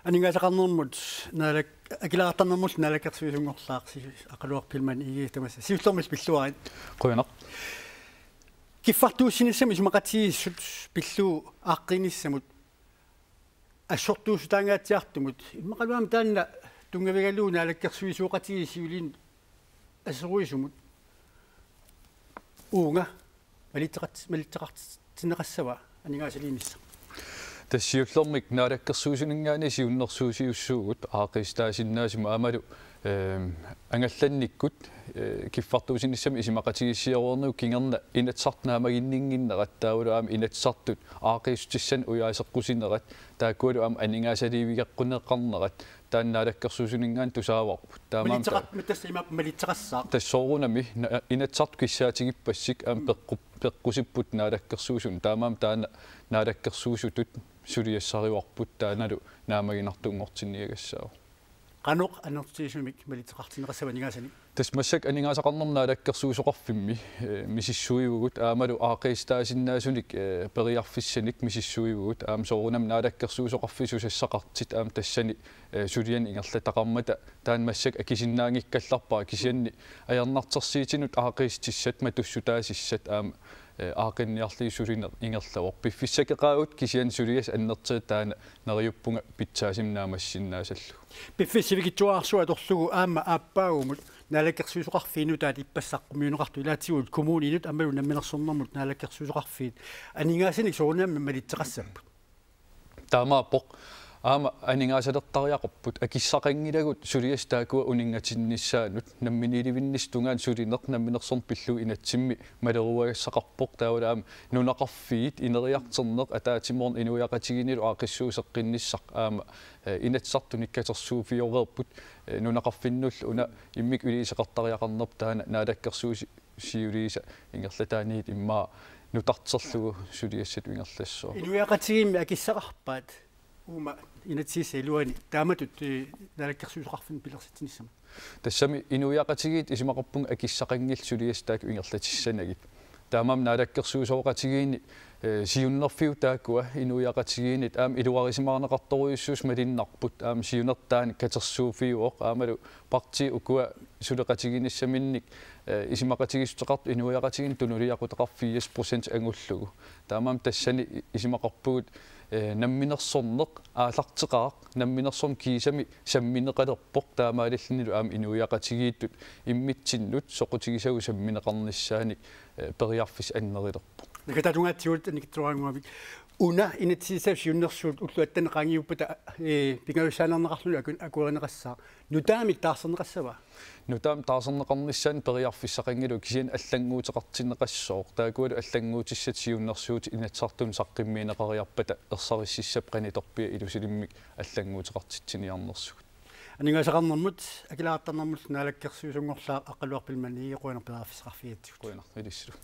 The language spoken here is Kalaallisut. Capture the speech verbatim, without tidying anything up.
Aningaasaqarnermut naalak-, akileraartarnermut naalakkersuisunngorlaaq si-, Aqqaluaq Biilmann Egede tamassa. Siullermik pilluarit. Qujanaq. Kiffartuussinissamut isumaqatigiissut pillugu aaqqiinissamut assortuussutaangaatsiartumut. Immaqaluaamik taanna tunngavigalugu naalakkersuisooqatigiit siuliini assoruisumut. Uunga malitseqat-, malitseqartinneqassava aningaasaliinissaq? Tassa siullermik naalakkersuisuninngaanniit siunnersuusiussuugut aaqqiissutaasinnaasumik aammalu, ehm, angallannikkut, eh, kiffartuussinissamut isumaqatigiissioreernikkut kingorna Inatsisartut naammaginninnginnerat taavalu aamma Inatsisartut aaqqiissutissanik ujaaseqqusinerat taakkualu aamma aningaasaliivigeqquneqarnerat taanna naalakkersuisuninngaanniit tusaavarput. Taamaammat ta- Malitseqar-, tassa imaappoq malitseqassaaq. Tassa soorunami na-, Inatsisartut kissaatigippassi aamma peqqu-, peqqusipput naalakkersuisunut. Taamaammat taanna naalakkersuisutut suliassarivarput taannalu naammaginartunngortinniagassaavoq. Qanoq annertutigisumik malitseqartinneqassava aningaasanik? Tassa massakkut aningaasaqarnermut naalakkersuisoqarfimmi, eh, misissuivugut aammalu aaqqiissutaasinnaasunik, eh, periarfissanik misissuivugut aamma soorunami naalakkersuisoqarfiup susassaqartut aamma tassani, eh, sulianik ingerlataqarmata taanna massakkut akisinnaanngikkallarpara kisianni ajornartorsiutinut aaqqiissutissat matussutaasissat aamma, eh, aaqqinniarlugit sulineq ingerlavoq. Piffissaqeqaagut kisianni suliassat annertuut taanna neriuppunga pitsaasumik naammassisinnaassallugu. Piffissaq sivikitsuararsuaq atorlugu aamma aappaagumut naalakkersuisoqarfiit nutaat ippassaq kommuneqartut ilaatigut kommuninut aammalu namminersornermut naalakkersuisoqarfiit aningaasanik soorunami malitseqassapput. Taamaappoq aamma aningaasalertariaqarput akissaqanngilagut suliassat taakkua uninngatinnissaannut namminiilivinnissap tungaanut sulineq namminersorneq pillugu inatsimmi maleruagassaqarpoq taavalu aamma nunaqarfiit ineriartorneq ataatsimoorneq inuiaqatigiinnilu aaqqissuusseqqinnissaq aamma, eh, Inatsisartunik katersuuffioreerput, eh, nunaqarfinnullu una immikkut iliuuseqartariaqarnerput taanna naalakkersuisi- siuliisa ingerlataaniit immaqa nutarterlugu suliassatut ingerlassooq. Inuiaqatigiimmi akissaqarpat uuma inatsisissap iluani taamatut, eh, naalakkersuisoqarfinni pilersitsinissamut? Tassami inuiaqatigiit isumaqarpunga akissaqanngillat suliassat taakku ingerlatissanagit. Taamaammat naalakkersuisooqatigiinni, eh, siunnerfiup taakkua inuiaqatigiinnit aamma iluarisimaarneqartorujussuusoq malunnarpoq aamma siunertaanik katersuuffiuvoq aammalu partiit ukua suleqatigiinnissaminnik, eh, isumaqatigiissuteqartut inuiaqatigiinnut tunuliaqutaqarfiit firs procent angullugu. Taamaammat tassani isumaqarpugut, eh, namminersorneq aallarteqaaq, namminersorneq kiisami sammineqalerpoq taamaalillunilu aamma inuiaqatigiittut immitsinnut soqutigisagut sammineqarnissaannik, eh, periarfissaq annerulerpoq. Nakataatungaatigut annikitsuaraannguamik. Una inatsisissap siunnersuut ulloq atten qaangiuppata, eh, pingajussaaneerneqarluni aku-, akuerineqassaaq. Nutaamik taarserneqassava? Nutaamik taarserneqarnissaanut periarfissaqanngilagut kisianni allannguuteqartinneqassooq. Taakkualu allannguutissat siunnersuutit Inatsisartunut saqqummiunneqariarpata ersarississappat qanitorpiaq ilusilimmik allannguuteqartitsiniarnersugut. Aningaasaqarnermut akileraartarnermut naalakkersuisunngorlaaq Aqqaluaq Biilmann Egede, qujanaq periarfissaqarfigigatsigut. Qujanaq ilissilu.